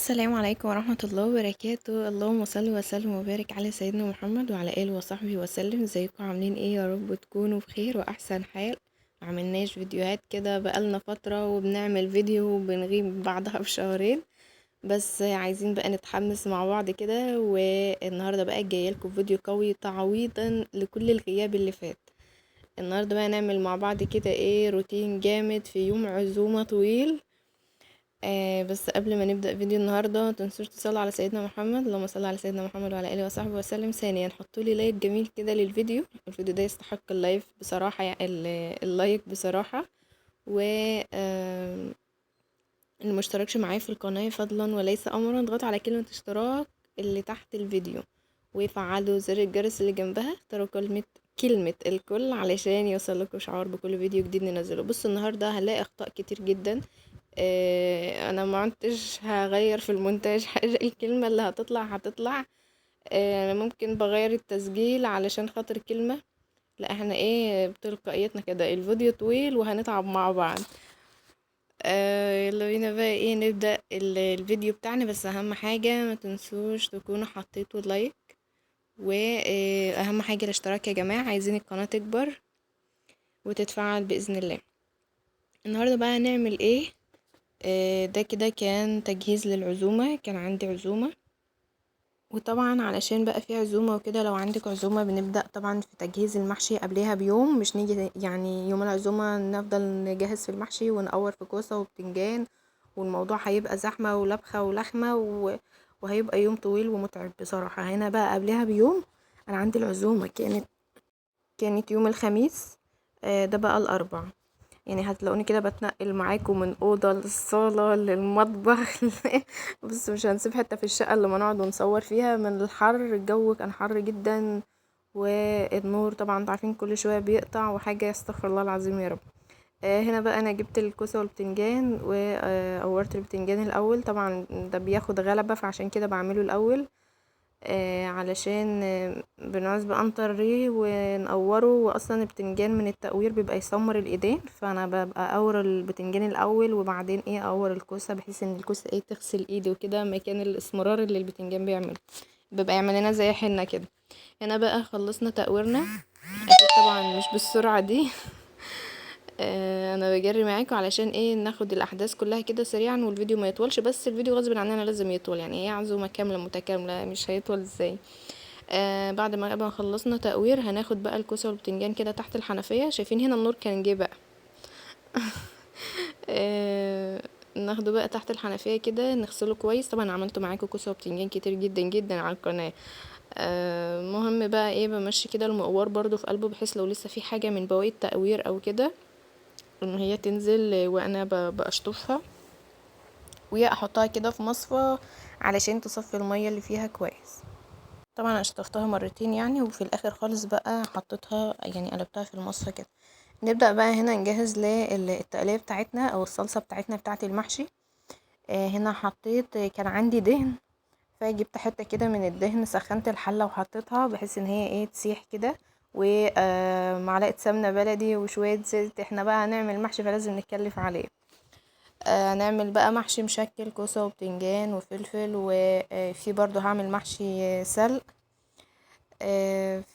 السلام عليكم ورحمة الله وبركاته. اللهم صل وسلم وبارك على سيدنا محمد وعلى آله وصحبه وسلم. ازيكم عاملين ايه؟ يا رب تكونوا بخير واحسن حال. ما عملناش فيديوهات كده بقالنا فترة، وبنعمل فيديو وبنغيب بعدها بشهرين، بس عايزين بقى نتحمس مع بعض كده. والنهارده بقى جايه لكم فيديو قوي تعويضا لكل الغياب اللي فات. النهارده بقى نعمل مع بعض كده ايه، روتين جامد في يوم عزومة طويل. بس قبل ما نبدأ فيديو النهارده ما تنسوش تصلوا على سيدنا محمد، اللهم صل على سيدنا محمد وعلى اله وصحبه وسلم. ثانيا حطوا لي like جميل كده للفيديو، الفيديو ده يستحق ال live بصراحة، يعني ال like بصراحة. و اللي مشتركش معايا في القناة فضلا وليس امرا اضغطوا على كلمة اشتراك اللي تحت الفيديو وفعلوا زر الجرس اللي جنبها، اختاروا كلمة الكل علشان يوصلكوا اشعار بكل فيديو جديد ننزله. بصوا النهارده هنلاقي اخطاء كتير جدا، انا ما عدتش هغير في المونتاج حاجة، الكلمة اللي هتطلع هتطلع. انا ممكن بغير التسجيل علشان خاطر كلمة، لا احنا ايه بتلقائيتنا كده، الفيديو طويل وهنتعب مع بعض. يلا بينا بقى ايه نبدأ الفيديو بتاعنا. بس اهم حاجة ما تنسوش تكونوا حطيتوا like، واهم حاجة الاشتراك يا جماعة، عايزين القناة تكبر وتتفعل بإذن الله. النهاردة بقى هنعمل ايه؟ ده كده كان تجهيز للعزومة، كان عندي عزومة، وطبعا علشان بقى في عزومة وكده، لو عندك عزومة بنبدأ طبعا في تجهيز المحشي قبلها بيوم، مش نيجي يوم العزومة نفضل نجهز في المحشي ونقور في كوسة وبتنجان، والموضوع هيبقى زحمة ولبخة ولخمة وهيبقى يوم طويل ومتعب بصراحة. هنا بقى قبلها بيوم أنا عندي العزومة كانت يوم الخميس، ده بقى الأربع، هتلاقوني كده بتنقل معاكم من أوضة للصالة للمطبخ. بس مش هنسيب حتة في الشقة اللي ما نقعد ونصور فيها من الحر، الجو كان حر جدا، والنور طبعا انتوا عارفين كل شوية بيقطع وحاجة، استغفر الله العظيم يا رب. هنا بقى أنا جبت الكوسة والبتنجان وقورت البتنجان الأول، طبعا ده بياخد غلبة فعشان كده بعمله الأول، علشان بنعوز بقى نطريه ونقوره، واصلا البتنجان من التقوير بيبقى يسمر الايدين، فانا ببقى اقور البتنجان الاول وبعدين اقور الكوسه، بحيث ان الكوسه تغسل ايدي وكده مكان الاسمرار اللي البتنجان بيعمله، بيبقى يعمل لنا زي حنه كده. هنا بقى خلصنا تقويرنا، اكيد طبعا مش بالسرعه دي. انا بجري معاكم علشان ناخد الاحداث كلها كده سريعا والفيديو ما يطولش، بس الفيديو غصب عننا لازم يطول، هي عزومه كامله متكامله مش هيطول ازاي. بعد ما بقى خلصنا تقوير هناخد بقى الكوسه والبتنجان كده تحت الحنفيه، شايفين هنا النور كان جه بقى. ناخده بقى تحت الحنفيه كده نغسله كويس. طبعا عملت معاكم كوسه وبتنجان كتير جدا جدا على القناه. المهم بقى بمشي كده المقوار برضو في قلبه، بحيث لو لسه في حاجه من بواقي التقوير او كده ان هي تنزل وانا بشطفها، واحطها كده في مصفى علشان تصفي المية اللي فيها كويس. طبعا انا شطفتها مرتين وفي الاخر خالص بقى حطيتها قلبتها في المصفى كده. نبدأ بقى هنا نجهز للتقلية بتاعتنا او الصلصة بتاعتنا بتاعت المحشي. هنا كان عندي دهن، فجبت حتة كده من الدهن، سخنت الحلة وحطيتها بحيث ان هي تسيح كده، ومعلقة سمنة بلدي وشوية زيت. احنا بقى هنعمل محشي فلازم نتكلف عليه. هنعمل بقى محشي مشكل كوسة وبتنجان وفلفل، وفي برضو هعمل محشي سلق.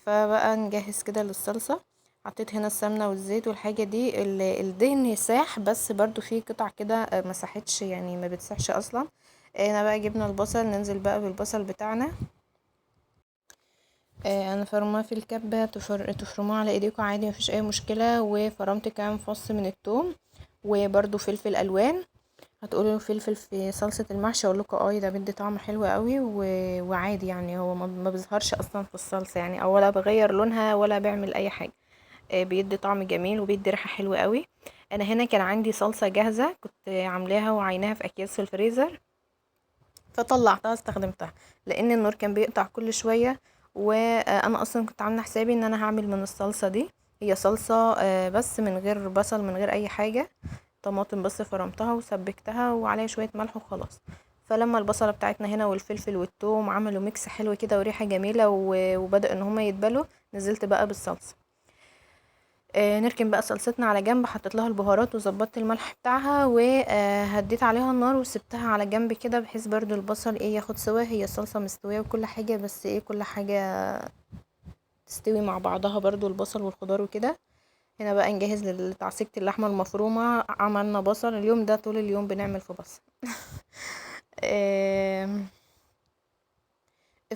فبقى نجهز كده للصلصة. حطيت هنا السمنة والزيت والحاجة دي، الدهن ساح بس برضو في قطع كده، ما ساحتش، ما بتسحش اصلا. هنا بقى جبنا البصل، ننزل بقى بالبصل بتاعنا. انا فرماه في الكبة، تفرموه على ايديكم عادي مفيش اي مشكلة. وفرمت كام فص من التوم وبرضو فلفل الوان. هتقولوا فلفل في صلصة المحشي، اقول لكم ده بيدي طعم حلو قوي وعادي، هو ما بيظهرش اصلا في الصلصة، او ولا بغير لونها ولا بيعمل اي حاجة. بيدي طعم جميل وبيدي ريحة حلوة قوي. انا هنا كان عندي صلصة جاهزة كنت عاملاها وعيناها في اكياس في الفريزر، فطلعتها استخدمتها لان النور كان بيقطع كل شوية، وانا اصلا كنت عاملة حسابي ان انا هعمل من الصلصة دي. هي صلصة، بس من غير بصل من غير اي حاجة، طماطم بس فرمتها وسبكتها وعليها شوية ملح وخلاص. فلما البصلة بتاعتنا هنا والفلفل والثوم عملوا ميكس حلو كده وريحة جميلة وبدأ ان هما يتبلوا، نزلت بقى بالصلصة. نركن بقى صلصتنا على جنب. حطيت لها البهارات وظبطت الملح بتاعها وهديت عليها النار وسبتها على جنب كده، بحيث برضو البصل ايه ياخد سوا. هي الصلصه مستوية وكل حاجة، بس ايه كل حاجة تستوي مع بعضها برضو البصل والخضار وكده. هنا بقى نجهز لتعصيجة اللحمة المفرومه. عملنا بصل اليوم ده، طول اليوم بنعمل في بصل.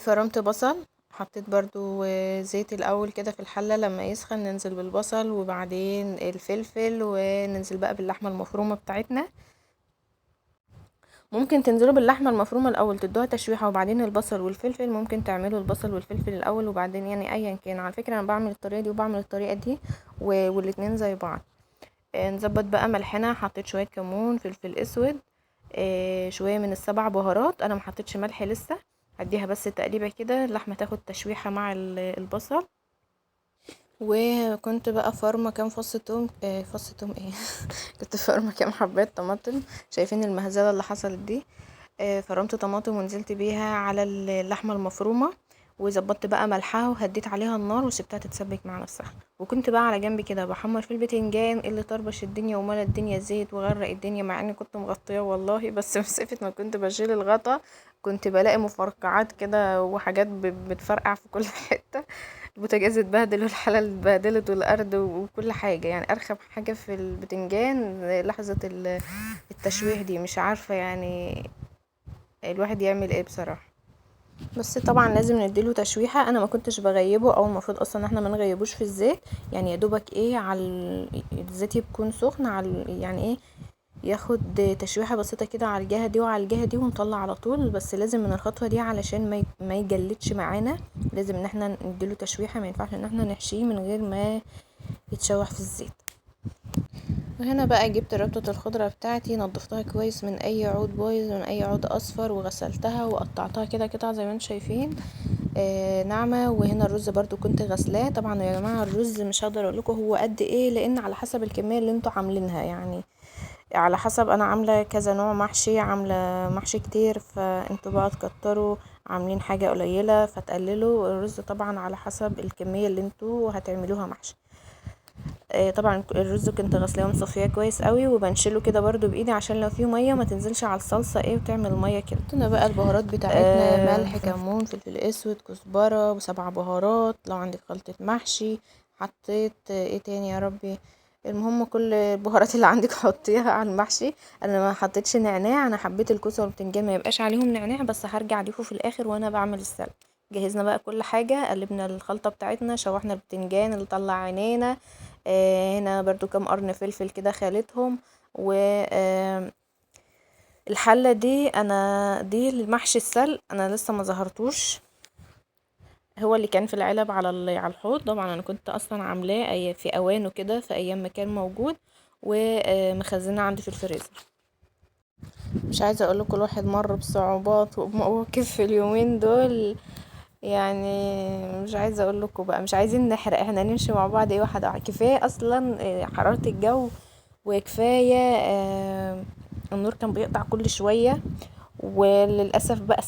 فرمت بصل، حطيت برضو زيت الاول كده في الحلة، لما يسخن ننزل بالبصل وبعدين الفلفل، وننزل بقى باللحمه المفرومه بتاعتنا. ممكن تنزلوا باللحمه المفرومه الاول تدوها تشويحه وبعدين البصل والفلفل، ممكن تعملوا البصل والفلفل الاول وبعدين، يعني ايا كان. على فكرة انا بعمل الطريقة دي وبعمل الطريقة دي والاتنين زي بعض. نظبط بقى ملحنا، حطيت شوية كمون، فلفل اسود، شوية من السبع بهارات. انا ما حطيتش ملح لسه، هديها بس تقليبه كده اللحمة تاخد تشويحه مع البصل. وكنت بقى فارمه كام فص توم، فص توم ايه كنت فارمه كام حبايه طماطم. شايفين المهزلة اللي حصلت دي؟ فرمت طماطم ونزلت بيها على اللحمة المفرومه، وظبطت بقى ملحها وهديت عليها النار وسبتها تتسبك مع نفسها. وكنت بقى على جنب كده بحمر في البتنجان اللي طربش الدنيا وملى الدنيا زيت وغرق الدنيا، مع اني كنت مغطيه والله، بس مسافه ما كنت بشيل الغطا كنت بلاقي مفرقعات كده وحاجات بتفرقع في كل حتة. البوتاجاز اتبهدل والحلل اتبهدلت والارض وكل حاجة. ارخم حاجة في البتنجان لحظة التشويح دي، مش عارفه الواحد يعمل ايه بصراحة. بس طبعا لازم نديله تشويحه. انا ما كنتش بغيبه، او المفروض اصلا ان احنا ما نغيبوش في الزيت، يا دوبك ايه على الزيت يكون سخن على يعني ايه ياخد تشويحه بسيطة كده على الجهة دي وعلى الجهة دي ونطلع على طول. بس لازم من الخطوة دي علشان ما يجلدش معانا، لازم ان احنا نديله تشويحه، ما ينفعش ان احنا نحشيه من غير ما يتشوح في الزيت. وهنا بقى جبت ربطة الخضرة بتاعتي، نظفتها كويس من اي عود بايظ ومن اي عود اصفر، وغسلتها وقطعتها كده قطع زي ما انتم شايفين، ناعمة. وهنا الرز برضو كنت غسلاه. طبعا يا جماعة الرز مش هقدر اقول لكم هو قد ايه، لان على حسب الكمية اللي انتوا عاملينها، على حسب انا عاملة كذا نوع محشي، عاملة محشي كتير فانتوا بقى تكتروا، عاملين حاجة قليلة فتقللوا الرز طبعا على حسب الكمية اللي انتوا هتعملوها محشي. طبعا الرز كنت غسلاه ومصفياه كويس قوي، وبنشله كده برضو بايدي عشان لو فيه مية ما تنزلش على الصلصه ايه وتعمل مية كده. حطينا بقى البهارات بتاعتنا، ملح، كمون، فلفل اسود، كزبره، وسبع بهارات لو عندك خلطه محشي. حطيت ايه تاني يا ربي، المهم كل البهارات اللي عندك حطيها على المحشي. انا ما حطيتش نعناع، انا حبيت الكوسه والبتنجان ما يبقاش عليهم نعناع، بس هرجع اضيفه في الاخر وانا بعمل السلق. جهزنا بقى كل حاجة، قلبنا الخلطة بتاعتنا، شوحنا البتنجان اللي طلع عينينا، هنا برضو كام قرن فلفل كده خالتهم. و الحلة دي انا دي المحشي السلق انا لسه ما ظهرتوش، هو اللي كان في العلب على الحوض. طبعا انا كنت اصلا عاملاه في اوانه كده في ايام ما كان موجود، ومخزنه عندي في الفريزر. مش عايزه اقول لكم الواحد مر بصعوبات وبمواقف في اليومين دول، مش عايزه اقول لكم بقى، مش عايزين نحرق، احنا نمشي مع بعض ايه واحدة واحدة. كفاية اصلا، حرارة الجو، وكفاية، النور كان بيقطع كل شوية، وللاسف بقى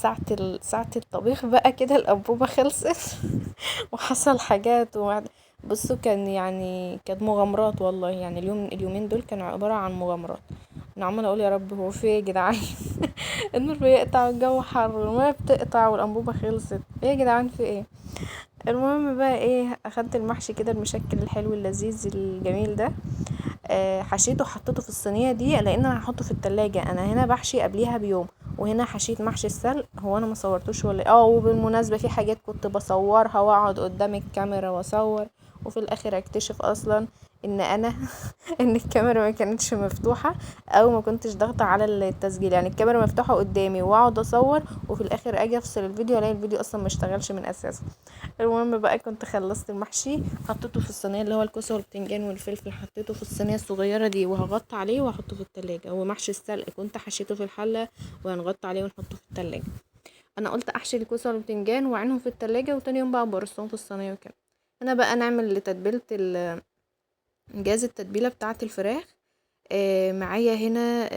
ساعة الطبيخ بقى كده الانبوبة خلصت وحصل حاجات بصوا كان كانت مغامرات والله، اليومين دول كانوا عبارة عن مغامرات. انا عماله اقول يا رب هو في ايه يا جدعان، النور بيقطع والجو حر والمية بتقطع والانبوبه خلصت، ايه يا جدعان في ايه. المهم بقى ايه، اخدت المحشي كده المشكل الحلو اللذيذ الجميل ده، حشيته وحطيته في الصينية دي لان انا هحطه في التلاجة. انا هنا بحشي قبليها بيوم، وهنا حشيت محشي السلق. هو انا ما صورتوش ولا ايه؟ وبالمناسبة في حاجات كنت بصورها واقعد قدام الكاميرا واصور، وفي الاخر اكتشف اصلا ان انا ان الكاميرا ما كانتش مفتوحة، او ما كنتش ضاغطة على التسجيل، الكاميرا مفتوحة قدامي واقعد اصور، وفي الاخر اجي افصل الفيديو الاقي الفيديو اصلا ما اشتغلش من اساسه. المهم بقى كنت خلصت المحشي، حطيته في الصينية اللي هو الكوسه والبتنجان والفلفل، حطيته في الصينية الصغيرة دي وهغطي عليه وهحطه في التلاجة. هو محشي السلق كنت حشيته في الحلة وهنغطي عليه ونحطه في التلاجة. انا قلت احشي الكوسه والبتنجان واعينهم في التلاجة، وتاني يوم بقى برصهم في الصينية وكده. انا بقى نعمل تتبيله جاز التتبيله بتاعه الفراخ. معايا هنا،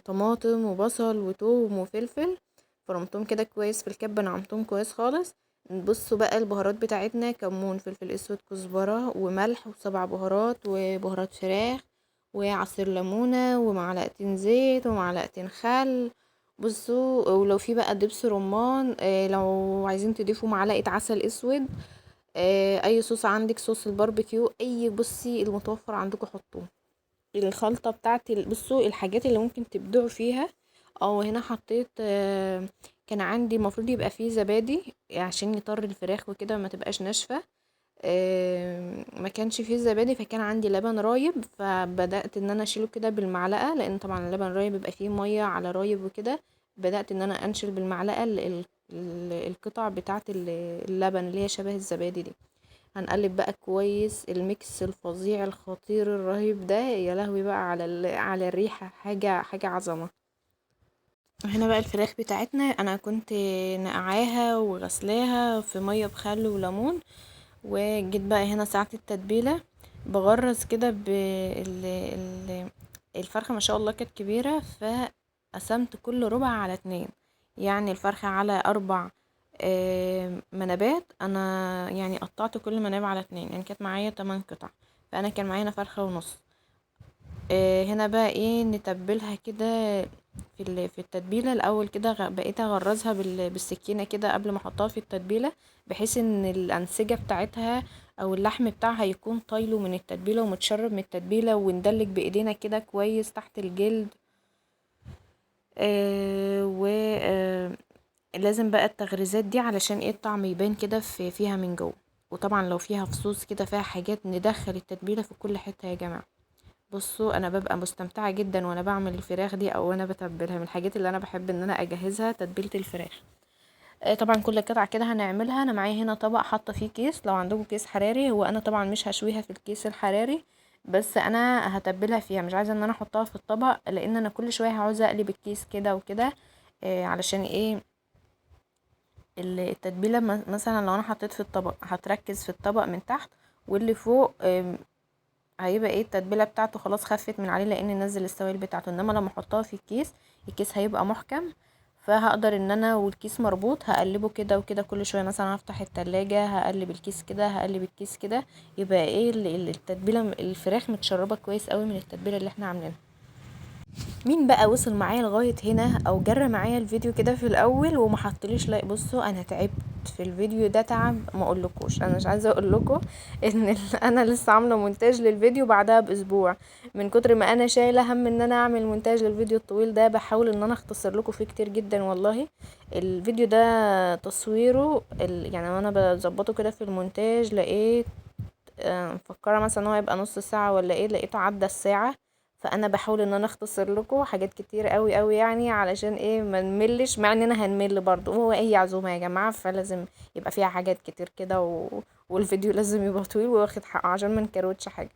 طماطم وبصل وتوم وفلفل، فرمتهم كده كويس في الكبه، نعمتهم كويس خالص. بصوا بقى البهارات بتاعتنا، كمون، فلفل اسود، كزبرة، وملح، وسبع بهارات، وبهارات فراخ، وعصير ليمونة، ومعلقتين زيت، ومعلقتين خل. بصوا ولو في بقى دبس رمان، لو عايزين تضيفوا معلقة عسل اسود، اي صوص عندك، صوص الباربيكيو، اي بصي المتوفر عندكم حطوه. الخلطة بتاعت بصوا الحاجات اللي ممكن تبدعوا فيها. او هنا حطيت، كان عندي المفروض يبقى فيه زبادي عشان يطر الفراخ وكده ما تبقاش ناشفة، ما كانش فيه زبادي فكان عندي لبن رايب، فبدأت ان انا اشيله كده بالمعلقة، لان طبعا اللبن الرايب بيبقى فيه مية على رايب وكده. بدأت ان انا انشل بالمعلقة القطع بتاعت اللبن اللي هي شبه الزبادي دي. هنقلب بقى كويس الميكس الفظيع الخطير الرهيب ده، يا لهوي بقى على الريحة، حاجة عظمة. هنا بقى الفراخ بتاعتنا انا كنت نقعاها وغسلاها في مية بخل وليمون، وجيت بقى هنا ساعة التتبيلة بغرز كده الفرخة ما شاء الله كانت كبيرة، فقسمت كل ربع على 2، يعني الفرخة على 4، منابات، انا قطعت كل مناب على 2، يعني كانت معايا 8 قطع، فانا كان معايا هنا فرخة ونص. هنا بقى نتبلها كده في التتبيلة الاول كده، بقيت اغرزها بالسكينة كده قبل ما احطها في التتبيلة، بحيث ان الانسجة بتاعتها او اللحم بتاعها يكون طايله من التتبيلة ومتشرب من التتبيلة، وندلك بايدينا كده كويس تحت الجلد. و، لازم بقى التغريزات دي علشان الطعم يبان كده فيها من جوه، وطبعا لو فيها فصوص كده فيها حاجات ندخل التتبيلة في كل حتة يا جماعة. بصوا انا ببقى مستمتعة جدا وانا بعمل الفراخ دي او انا بتبلها، من الحاجات اللي انا بحب ان انا اجهزها تتبيلة الفراخ. طبعا كل قطعة كده هنعملها. انا معايا هنا طبق حاطة فيه كيس، لو عندكم كيس حراري، هو انا طبعا مش هشويها في الكيس الحراري، بس انا هتبلها فيها، مش عايزة ان انا احطها في الطبق لان انا كل شوية هعوز اقلب الكيس كده وكده، علشان التتبيلة مثلا لو انا حطيت في الطبق هتركز في الطبق من تحت، واللي فوق، هيبقى التتبيلة بتاعته خلاص خفت من عليه لان نزل السوائل بتاعته. انما لما احطها في الكيس، الكيس هيبقى محكم، فهقدر ان انا والكيس مربوط هقلبه كده وكده كل شويه، مثلا هفتح التلاجة هقلب الكيس كده، هقلب الكيس كده، يبقى التتبيله الفراخ متشربه كويس قوي من التتبيله اللي احنا عاملينها. مين بقى وصل معايا لغايه هنا او جرى معايا الفيديو كده في الاول وما حطليش لايك؟ بصوا انا تعبت في الفيديو ده تعب ما اقولكوش، انا مش عايزه اقول لكم ان انا لسه عامله مونتاج للفيديو بعدها باسبوع، من كتر ما انا شايله هم ان انا اعمل مونتاج للفيديو الطويل ده، بحاول ان انا اختصر لكم فيه كتير جدا والله. الفيديو ده تصويره وانا بظبطه كده في المونتاج لقيت، مفكره مثلا ان هو هيبقى نص ساعه ولا ايه، لقيته عدى الساعه. فانا بحاول ان انا اختصر لكم حاجات كتير قوي قوي علشان ما نملش، مع اننا هنمل برضو، هو اي عزومه يا جماعه فلازم يبقى فيها حاجات كتير كده والفيديو لازم يبقى طويل وواخد حقه عشان ما نكروتش حاجه.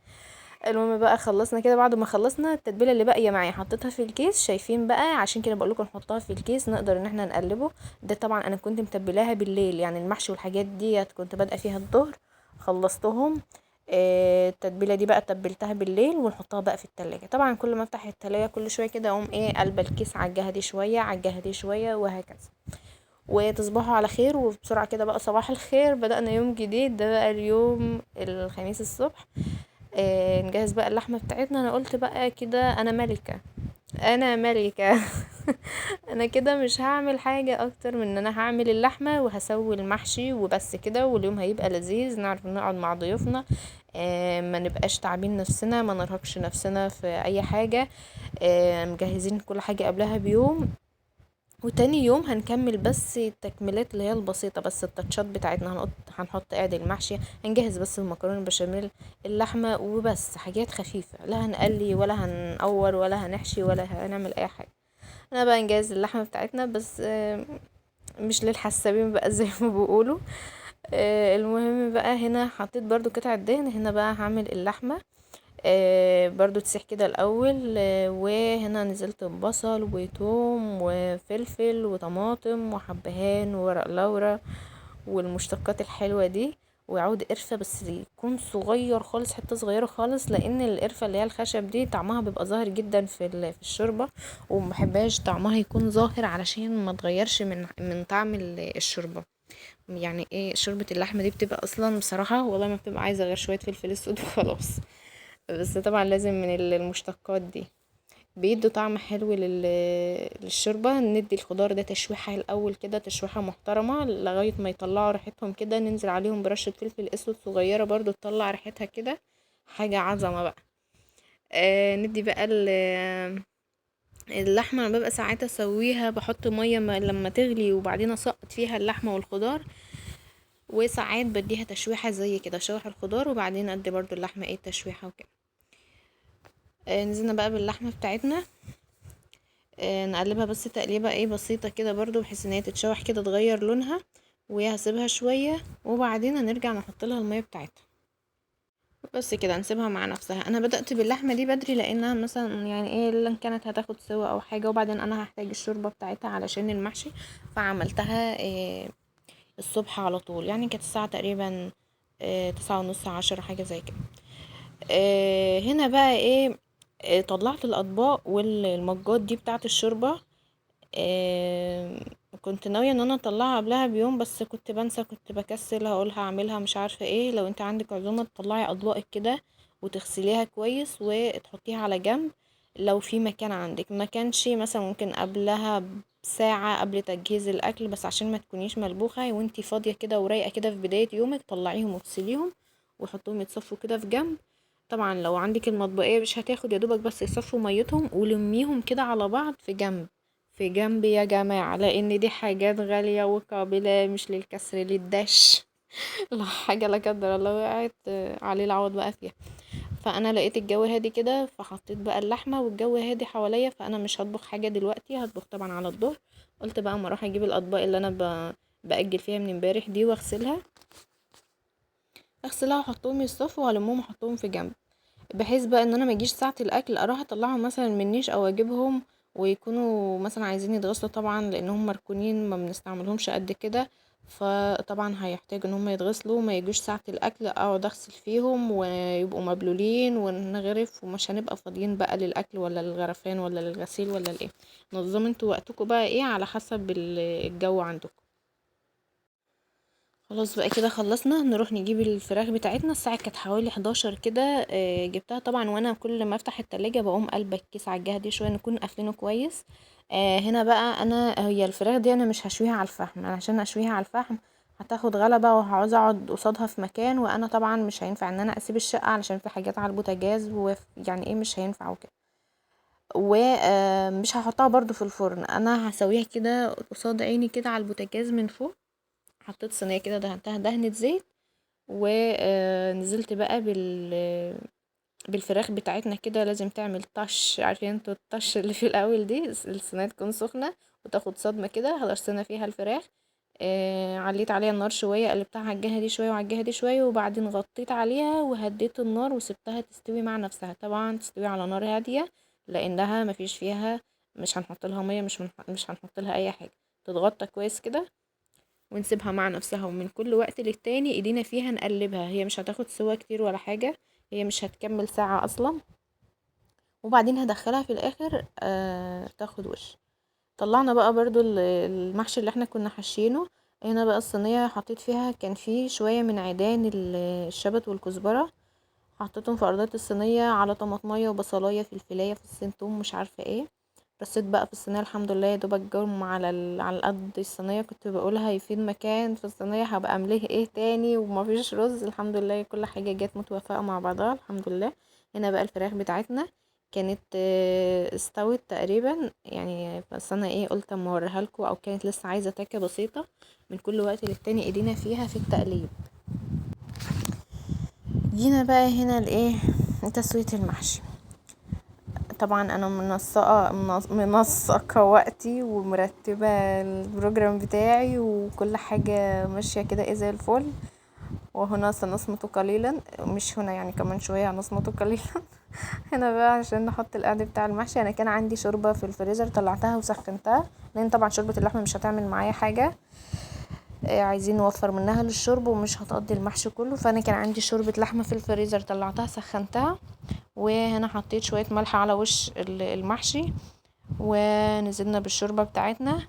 المهم بقى خلصنا كده، بعد ما خلصنا التتبيله اللي باقيه معايا حطيتها في الكيس، شايفين بقى عشان كده بقول لكم نحطها في الكيس نقدر ان احنا نقلبه. ده طبعا انا كنت متبلاها بالليل، المحشي والحاجات ديت كنت بادئه فيها الظهر خلصتهم. التتبيله دي بقى تبلتها بالليل ونحطها بقى في التلاجة. طبعا كل ما افتح التلاجة كل شويه كده اقوم قلبه الكيس على الجهه دي شويه، على الجهه دي شويه، وهكذا. وتصبحوا على خير. وبسرعه كده بقى صباح الخير، بدأنا يوم جديد، ده بقى اليوم الخميس الصبح. نجهز بقى اللحمه بتاعتنا. انا قلت بقى كده انا ملكه، انا ملكه انا كده مش هعمل حاجه اكتر من ان انا هعمل اللحمه وهسوي المحشي وبس كده، واليوم هيبقى لذيذ، نعرف نقعد مع ضيوفنا، ما نبقاش تعبين نفسنا، ما نرهقش نفسنا في اي حاجه، مجهزين كل حاجه قبلها بيوم. وتاني يوم هنكمل بس التكميلات اللي هي البسيطة، بس التاتشات بتاعتنا، هنحط قاعد المحشي، هنجهز بس المكرونة البشاميل، اللحمة وبس، حاجات خفيفة، لا هنقلي ولا هنقور ولا هنحشي ولا هنعمل اي حاجة. انا بقى نجهز اللحمة بتاعتنا بس، مش للحسابين بقى زي ما بيقولوا. المهم بقى هنا حطيت برضو قطعة دهن، هنا بقى هعمل اللحمة، برضو تسيح كده الأول. وهنا نزلت ببصل وتوم وفلفل وطماطم وحبهان وورق لورا والمشتقات الحلوة دي، وعود قرفة بس يكون صغير خالص، حتة صغيرة خالص، لأن القرفة اللي هي الخشب دي طعمها بيبقى ظاهر جدا في الشوربة، ومحبهاش طعمها يكون ظاهر علشان ما تغيرش من طعم الشوربة. يعني ايه شوربة اللحمة دي بتبقى اصلا بصراحة والله ما بتبقى عايزة غير شوية فلفل اسود وخلاص، بس طبعا لازم من المشتقات دي، بيدوا طعم حلو للشوربة. ندي الخضار ده تشويحة الاول كده، تشويحة محترمة لغاية ما يطلعوا ريحتهم كده، ننزل عليهم برشة فلفل اسود صغيرة برضو تطلع ريحتها كده، حاجة عظمة بقى. ندي بقى اللحمة، انا ببقى ساعات اسويها بحط مية لما تغلي وبعدين اسقط فيها اللحمة والخضار، وساعات بديها تشويحة زي كده، اشوح الخضار وبعدين ادي برضو اللحمة ايه تشويحة وكده. نزلنا بقى باللحمة بتاعتنا، نقلبها بس تقليبة ايه بسيطة كده برضو، بحيث ان هي تتشوح كده تغير لونها، وهسيبها شوية وبعدين هنرجع نحط لها المية بتاعتها بس كده، نسيبها مع نفسها. انا بدأت باللحمة دي بدري لانها مثلا يعني ايه لن كانت هتاخد سوا او حاجة، وبعدين انا هحتاج الشوربة بتاعتها علشان المحشي، فعملتها الصبح على طول، يعني كانت الساعة تقريبا، تسعة ونص 10 حاجة زي كده. هنا بقى طلعت الاطباق والمجات دي بتاعت الشوربة. كنت ناوية ان انا اطلعها قبلها بيوم، بس كنت بنسى، كنت بكسل، هقول هعملها مش عارفة ايه. لو انت عندك عزومة تطلعي اطباقك كده وتغسليها كويس وتحطيها على جنب لو في مكان عندك، ما كانش مثلا ممكن قبلها بساعة قبل تجهيز الاكل، بس عشان ما تكونيش ملبوخة وانتي فاضية كده ورايقة كده في بداية يومك، طلعيهم واغسليهم وحطيهم يتصفوا كده في جنب. طبعا لو عندك المطبقية مش هتاخد، يا دوبك بس يصفوا ميتهم ولميهم كده على بعض في جنب، في جنب يا جماعة، لان دي حاجات غالية وقابلة مش للكسر للدش، لو حاجة لا قدر الله وقعت عليه العوض بقى فيها. فانا لقيت الجو هادي كده، فحطيت بقى اللحمة والجو هادي حواليا، فانا مش هطبخ حاجة دلوقتي، هطبخ طبعا على الظهر. قلت بقى اما اروح اجيب الاطباق اللي انا باجل فيها من امبارح دي واغسلها، اغسلها واحطهم يصفوا والمهم احطهم في جنب، بحيث بقى ان انا ما اجيش ساعة الاكل اروح اطلعهم مثلا من النيش او اجيبهم ويكونوا مثلا عايزين يتغسلوا، طبعا لانهم مركونين ما بنستعملهمش قد كده، فطبعا هيحتاجوا ان هم يتغسلوا، ما يجوش ساعة الاكل اقعد اغسل فيهم ويبقوا مبلولين ونغرف، ومش هنبقى فاضيين بقى للاكل ولا للغرفان ولا للغسيل ولا لايه. نظموا انتوا وقتكم بقى ايه على حسب الجو عندكم. خلاص بقى كده خلصنا، نروح نجيب الفراخ بتاعتنا. الساعة كانت حوالي 11 كده، جبتها طبعا وانا كل ما افتح التلاجة بقوم قلبة الكيس على الجهة دي شوية نكون قافلينه كويس. هنا بقى انا هي الفراخ دي انا مش هشويها على الفحم، انا عشان اشويها على الفحم هتاخد غلبة وهعوز اقعد قصادها في مكان، وانا طبعا مش هينفع ان انا اسيب الشقة علشان في حاجات على البوتاجاز يعني ايه مش هينفع وكده. مش هحطها برضو في الفرن، انا هسويها كده قصاد عيني كده على البوتاجاز من فوق. حطيت صينية كده دهنتها دهنة زيت، ونزلت بقى بالفراخ بتاعتنا كده. لازم تعمل طش، عارفين انتوا الطش اللي في الاول دي، الصينية تكون سخنة وتاخد صدمة كده. هرسينا فيها الفراخ، عليت عليها النار شوية، قلبتها على الجهة دي شوية وعلى الجهة دي شوية، وبعدين غطيت عليها وهديت النار وسبتها تستوي مع نفسها. طبعا تستوي على نار هادية لانها مفيش فيها، مش هنحط لها مية، مش هنحط لها اي حاجة، تتغطى كويس كده ونسيبها مع نفسها. ومن كل وقت للتاني ايدينا فيها نقلبها، هي مش هتاخد سوا كتير ولا حاجة، هي مش هتكمل ساعة اصلا. وبعدين هدخلها في الاخر، تاخد وش. طلعنا بقى برضو المحشي اللي احنا كنا حاشينه. هنا بقى الصينية حطيت فيها، كان فيه شوية من عيدان الشبت والكزبرة، حطيتهم في ارضية الصينية على طماطمية وبصلاية فلفلاية فصين توم مش عارفة ايه. رصيت بقى في الصينية، الحمد لله يا دوبك جم على قد الصينية. كنت بقولها هيفيد مكان في الصينية، هبقى امليه ايه تاني ومفيش رز. الحمد لله كل حاجة جت متوافقة مع بعضها الحمد لله. هنا بقى الفراخ بتاعتنا كانت استوت تقريبا يعني، بس انا قلت اما اوريها لكم، او كانت لسه عايزة تكة بسيطة. من كل وقت للتاني ايدينا فيها في التقليب. جينا بقى هنا لايه تسوية المحشي. طبعا انا منسقة وقتي ومرتبة البروجرام بتاعي وكل حاجة ماشية كده ايه زي الفل. وهنا سنصمت قليلا، مش هنا يعني كمان شوية هنصمت قليلا. هنا بقى عشان نحط القعد بتاع المحشي. انا كان عندي شوربة في الفريزر طلعتها وسخنتها، لان طبعا شوربة اللحمة مش هتعمل معايا حاجة، عايزين نوفر منها للشرب ومش هتقضي المحشي كله. فانا كان عندي شوربة لحمة في الفريزر طلعتها سخنتها، وهنا حطيت شوية ملح على وش المحشي، ونزلنا بالشوربة بتاعتنا.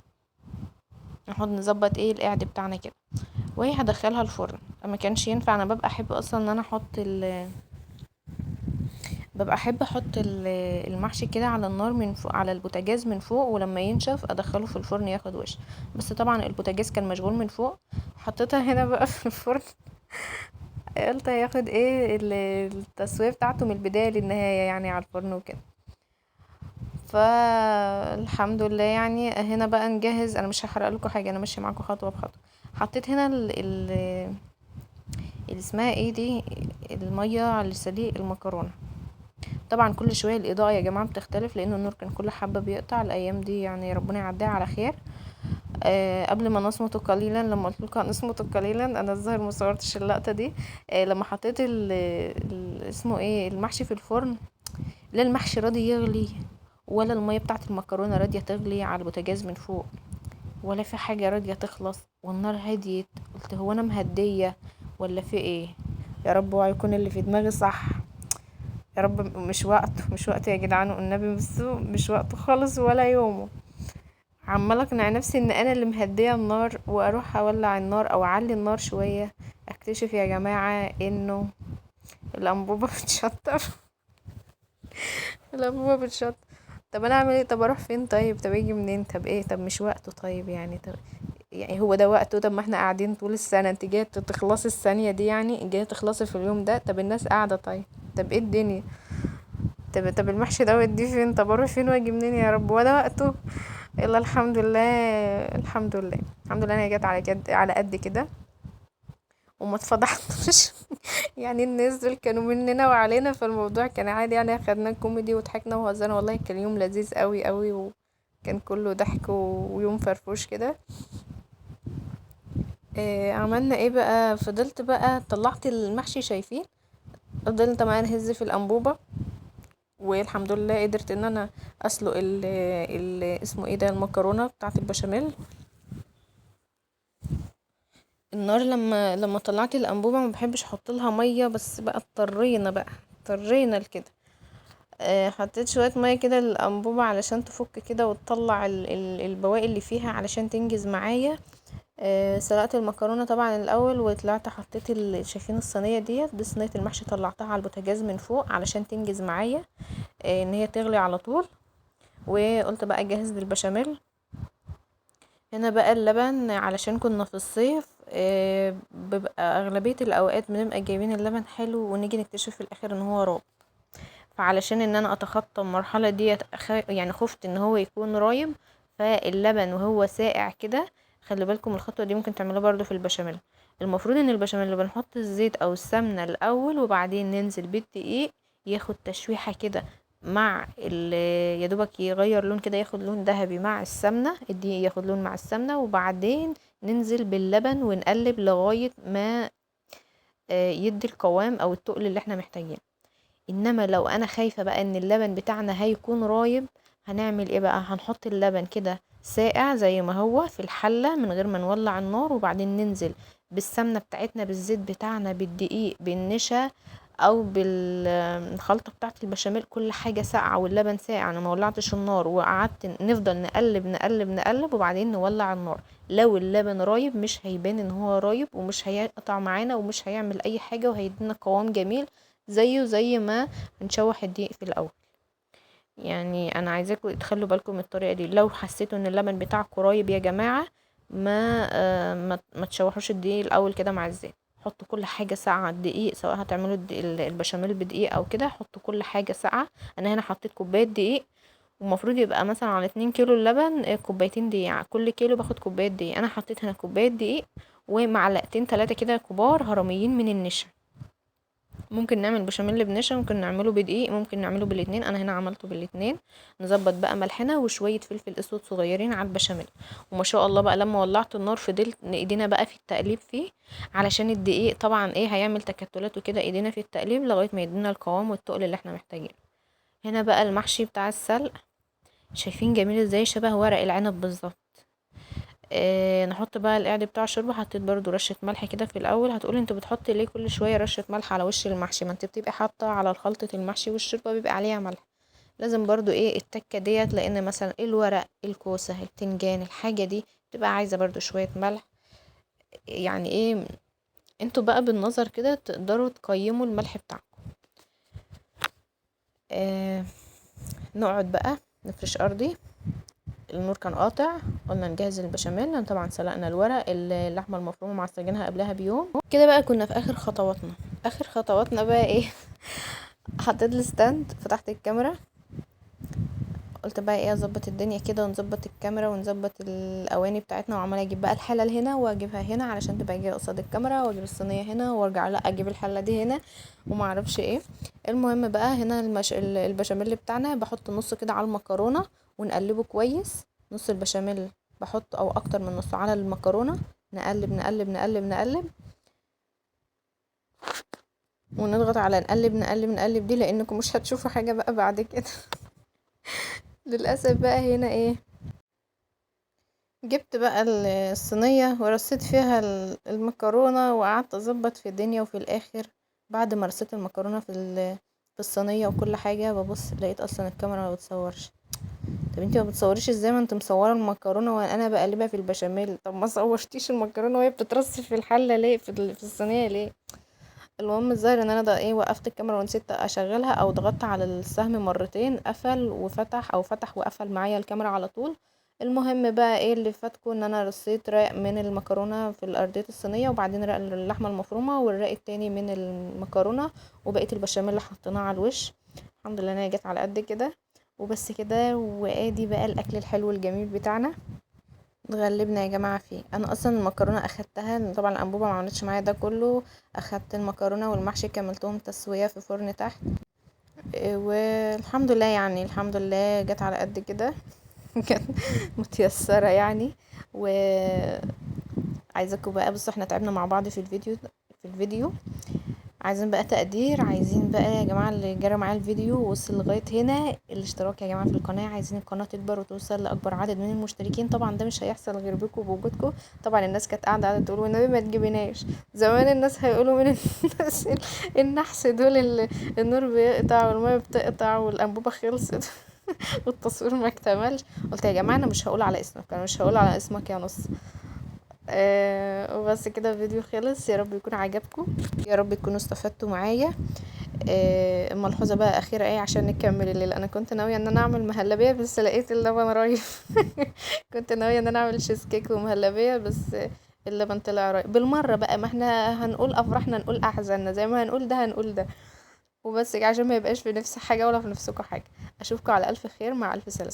نحط نظبط ايه القعد بتاعنا كده، وهي هدخلها الفرن. ما كانش ينفع، انا ببقى احب اصلا ان انا احط ال ببقى احب احط المحشي كده على النار من فوق، على البوتاجاز من فوق، ولما ينشف ادخله في الفرن ياخد وش، بس طبعا البوتاجاز كان مشغول من فوق، حطيتها هنا بقى في الفرن، قلت هياخد ايه التسوية بتاعته من البداية للنهاية على الفرن وكده. فالحمد لله هنا بقى نجهز، انا مش هحرق لكم حاجة، انا ماشية معاكم خطوة بخطوة. حطيت هنا اللي اسمها ايه دي، المية على سليق المكرونة. طبعا كل شوية الإضاءة يا جماعة بتختلف، لأن النور كان كل حبة بيقطع الأيام دي، ربنا يعديها على خير. قبل ما نصمت قليلا، لما قلت لكم هنصمت قليلا، أنا الظاهر ما صورتش اللقطة دي. لما حطيت اسمه ايه المحشي في الفرن، لا المحشي راضي يغلي ولا المية بتاعت المكرونة راضية تغلي على البوتاجاز من فوق، ولا في حاجة راضية تخلص، والنار هديت. قلت هو أنا مهدية ولا في ايه؟ يا رب اوعى يكون اللي في دماغي صح، يا رب مش وقته، مش وقته يا جدعان والنبي، بصوا مش وقته خالص ولا يومه. عمالة اقنع نفسي ان انا اللي مهدية النار، واروح اولع النار او اعلي النار شوية، اكتشف يا جماعة انه الانبوبة بتشطب. الانبوبة بتشطب. طب انا اعمل ايه؟ طب اروح فين؟ طيب طب اجي منين؟ طب ايه؟ طب مش وقته. طيب طب هو ده وقته؟ طب ما احنا قاعدين طول السنة، انت جاية تخلصي الثانية دي، جاية تخلصي في اليوم ده؟ طب الناس قاعدة، طيب طب ايه الدنيا؟ طب المحشي ده اوديه فين؟ طب اروح فين واجي منين يا رب؟ وده وقته؟ يلا الحمد لله، الحمد لله، الحمد لله انا جت على قد كده وما اتفضحتش. الناس دول كانوا مننا وعلينا، فالموضوع كان عادي، خدناه كوميدي وضحكنا وهزرنا، والله كان يوم لذيذ قوي قوي، وكان كله ضحك ويوم فرفوش كده. عملنا ايه بقى؟ فضلت بقى طلعت المحشي، شايفين فضلت معايا نهز في الانبوبه، والحمد لله قدرت ان انا اسلق اسمه ايه ده، المكرونه بتاعه البشاميل. النار لما طلعت الانبوبه ما بحبش احط لها ميه، بس بقى اضطرينا لكده. حطيت شويه ميه كده للانبوبه علشان تفك كده وتطلع البواقي اللي فيها علشان تنجز معايا. سلقت المكرونه طبعا الاول، وطلعت حطيت شايفين الصينيه ديت، دي صينيه المحشي، طلعتها على البوتاجاز من فوق علشان تنجز معايا، ان هي تغلي على طول. وقلت بقى اجهز للبشاميل. هنا بقى اللبن، علشان كنا في الصيف، بيبقى اغلبيه الاوقات بنبقى جايبين اللبن حلو ونيجي نكتشف في الاخر ان هو راب، فعلشان ان انا اتخطى المرحله ديت، خفت ان هو يكون رايب، فاللبن وهو ساقع كده، خلي بالكم الخطوه دي ممكن تعملوها برضو في البشاميل. المفروض ان البشاميل اللي بنحط الزيت او السمنه الاول، وبعدين ننزل بالدقيق ياخد تشويحه كده مع يا دوبك يغير لون كده، ياخد لون ذهبي مع السمنه، الدقيق ياخد لون مع السمنه، وبعدين ننزل باللبن ونقلب لغايه ما، يدي القوام او التقل اللي احنا محتاجينه. انما لو انا خايفه بقى ان اللبن بتاعنا هيكون رايب، هنعمل ايه بقى؟ هنحط اللبن كده ساقع زي ما هو في الحله من غير ما نولع النار، وبعدين ننزل بالسمنه بتاعتنا، بالزيت بتاعنا، بالدقيق، بالنشا او بالخلطه بتاعه البشاميل، كل حاجه ساقعه واللبن ساقع، انا ما ولعتش النار، وقعدت نفضل نقلب نقلب نقلب وبعدين نولع النار. لو اللبن رايب مش هيبان ان هو رايب، ومش هيقطع معانا ومش هيعمل اي حاجه، وهيدينا قوام جميل زيه زي ما هنشوح الدقيق في الاول. انا عايزاكم تخلوا بالكم من الطريقه دي. لو حسيتوا ان اللبن بتاعكم رايب يا جماعه، ما تشوحوش الدقيق الاول كده مع الزيت، حطوا كل حاجه ساقعه، الدقيق سواء هتعملوا البشاميل بدقيق او كده، حطوا كل حاجه ساقعه. انا هنا حطيت كوبايه دقيق، ومفروض يبقى مثلا على 2 كيلو اللبن، كوبايتين دقيق، على كل كيلو باخد كوبايه دقيق. انا حطيت هنا كوبايه دقيق ومعلقتين 3 كده كبار هرميين من النشا. ممكن نعمل بشاميل بنشا، ممكن نعمله بدقيق، ممكن نعمله بالاتنين، انا هنا عملته بالاتنين. نظبط بقى ملحنا وشويه فلفل اسود صغيرين على البشاميل. وما شاء الله بقى لما ولعت النار فضلت ايدينا بقى في التقليب فيه، علشان الدقيق طبعا هيعمل تكتلات وكده، ايدينا في التقليب لغايه ما يدينا القوام والتقل اللي احنا محتاجينه. هنا بقى المحشي بتاع السلق، شايفين جميل ازاي، شبه ورق العنب بالظبط. نحط بقى القعد بتاع الشوربه. حطيت برضو رشه ملح كده في الاول. هتقولي انتوا بتحطي ليه كل شويه رشه ملح على وش المحشي؟ ما انت بتبقي حاطه على خلطه المحشي والشوربه بيبقى عليها ملح، لازم برضو التكه ديت، لان مثلا الورق، الكوسه، البتنجان، الحاجه دي تبقى عايزة برضو شوية ملح، يعني ايه انتوا بقى بالنظر كده تقدروا تقيموا الملح بتاعكم. نقعد بقى نفرش ارضي. النور كان قاطع، قلنا نجهز البشاميل. طبعا سلقنا الورق، اللحمة المفرومه معصجينها قبلها بيوم كده. بقى كنا في اخر خطواتنا. اخر خطواتنا بقى ايه؟ حطيت ال stand، فتحت الكاميرا، قلت بقى ايه اظبط الدنيا كده ونظبط الكاميرا ونظبط الاواني بتاعتنا، وعماله اجيب بقى الحلل هنا واجيبها هنا علشان تبقى جاية قصاد الكاميرا، واجيب الصينية هنا وارجع لا اجيب الحلة دي هنا وما اعرفش ايه. المهم بقى هنا البشاميل بتاعنا بحط نص كده على المكرونه ونقلبه كويس. نص البشاميل بحط او اكتر من نص على المكرونه، نقلب نقلب نقلب نقلب ونضغط على نقلب نقلب نقلب دي، لانكم مش هتشوفوا حاجة بقى بعد كده. للاسف بقى هنا ايه، جبت بقى الصينية ورصيت فيها المكرونه وقعدت اظبط في الدنيا. وفي الاخر بعد ما رصيت المكرونه في الصينية وكل حاجة، ببص لقيت اصلا الكاميرا ما بتصورش. طب انتي ما بتصوريش ازاي ما انت مصوره المكرونه وانا بقلبها في البشاميل؟ طب ما صورتيش المكرونه وهي بتترص في الحلة ليه، في الصينية ليه؟ المهم الظاهر ان انا ده ايه، وقفت الكاميرا ونسيت اشغلها، او ضغطت على السهم مرتين قفل وفتح، او فتح وقفل معايا الكاميرا على طول. المهم بقى ايه اللي فاتكم، ان انا رصيت رق من المكرونه في الارضية الصينية، وبعدين رق اللحمة المفرومه، والرق التاني من المكرونه، وبقية البشاميل اللي حطيناه على الوش. الحمد لله ان هي جت على قد كده وبس كده. وادي بقى الاكل الحلو الجميل بتاعنا، اتغلبنا يا جماعة فيه. انا اصلا المكرونه اخدتها طبعا الانبوبة ما عملتش معايا ده كله، اخدت المكرونه والمحشي كملتهم تسويه في فرن تحت، والحمد لله الحمد لله جت على قد كده. كانت متيسره يعني. و عايزاكم بقى، بصوا احنا تعبنا مع بعض في الفيديو، عايزين بقى تقدير، عايزين بقى يا جماعة اللي جرى معايا الفيديو ووصل لغاية هنا الاشتراك يا جماعة في القناة. عايزين القناة تكبر وتوصل لأكبر عدد من المشتركين، طبعا ده مش هيحصل غير بيكم وبوجودكم. طبعا الناس كانت قاعدة تقول والنبي ما تجيبيناش، زمان الناس هيقولوا من الناس النحس دول اللي النور بيقطع والمية بتقطع والأنبوبة خلصت والتصوير ما اكتملش. قلت يا جماعة أنا مش هقول على اسمك، أنا مش هقول على اسمك يا نص. وبس كده الفيديو خلص، يا رب يكون عجبكم، يا رب تكونوا استفدتوا معايا. ملحوظة بقى أخيرة ايه عشان نكمل الليلة، أنا كنت ناوية إن أنا أعمل مهلبية بس لقيت اللبن رايب. كنت ناوية إن أنا أعمل شيز كيك ومهلبية بس اللبن طلع رايب بالمرة بقى، ما احنا هنقول أفراحنا نقول أحزاننا، زي ما هنقول ده هنقول ده وبس، عشان ما يبقاش في نفس حاجة ولا في نفسكم حاجة. أشوفكم على ألف خير مع ألف سلامة.